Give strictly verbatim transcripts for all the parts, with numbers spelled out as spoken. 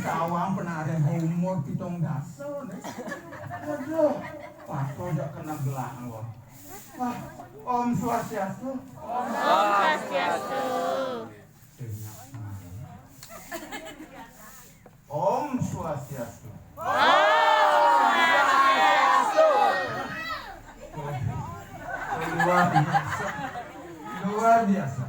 Sawang penari umur pitung dasa, nih. Aduh, pato jak kena gelang, wah. Wah, Om Swastiastu. Om Swastiastu. Om Swastiastu. Luar biasa. Luar biasa.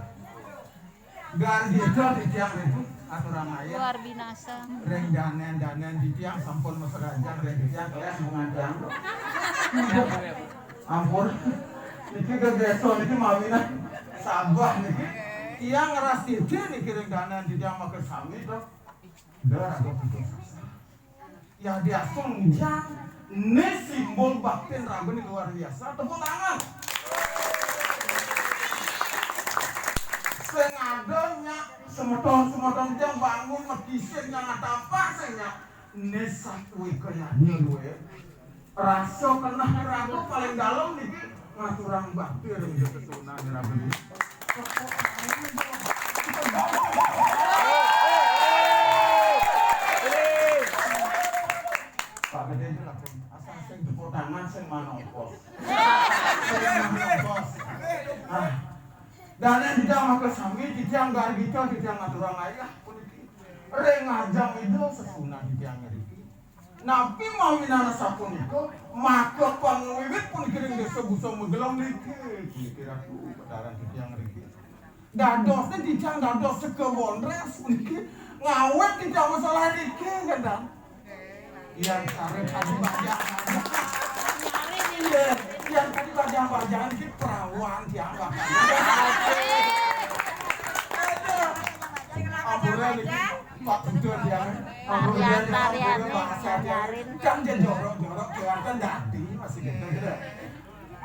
Gargita titiang niku aturang ayah. Luar binasa. Ring danen-danen titiang sampun maserajan ring titiang kelas bungan tiang. Ampun. Niki gegesa niki mawinan sabah niki. Tiang ngeras titi niki ring danen titiang makasami to. Dah raga putus asa. Ya, diasung jang, né simbol baktin raga né luar biasa. Tepuk tangan. Sing ada nyak semeton-semeton jang bangun mekisin nyak ngatapak sing nyak. Né satwika yadnya luwih. Rasa keneh raga paling dalem niki ngaturang bakti ring sesuunan raga niki. Pak Gedé itu lah, asal sing tepuk tangan sing manopos. Sing manopos. Ah. Dané titiang makasami, titiang gargita, titiang ngaturang ayah puniki. Ring ngajeng Ida sesuunan titiang ngriki. Napi mawinan sapunika, maka pangwiwit puniki ring Désa Busa Magelang niki, puniki Ratu, Betaran titiang ngriki. Dadosné titiang dados seka Bondrés puniki, ngawit titiang masalah niki, kénten. Yan kari tadi bajang-bajang. Iya, yan kari bajang-bajang niki perawan tiang bakal. Aduh. Ampura niki. Pak Betul ya. Ampun, ya, ampun, bahasa dia. Kan dia jorok-jorok, kelihatan dadi masih gitu, gitu.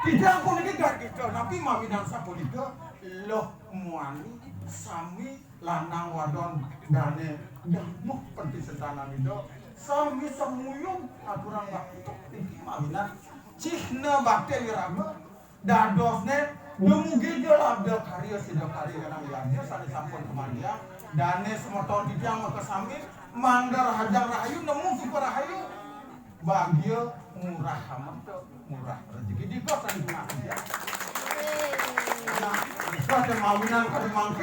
Tidak pun ini gak gitu, tapi mawinan sapunika, loh, muani, sami lanang wadon dané damuh pentisentanan itu, sami semuyung aturan waktu niki mawinan cihna bakti wiraga. Dadosné dumugi ja labda karya sida karya Kanang Yadnya sané sampun kamargiang. Dané semeton titiang makasami, mangda rahajeng rahayu, nemu suka rahayu. Bagia murah amanta, murah rejeki. Dika sané punapi ya. Nah, dika sané mawinan kadi mangkin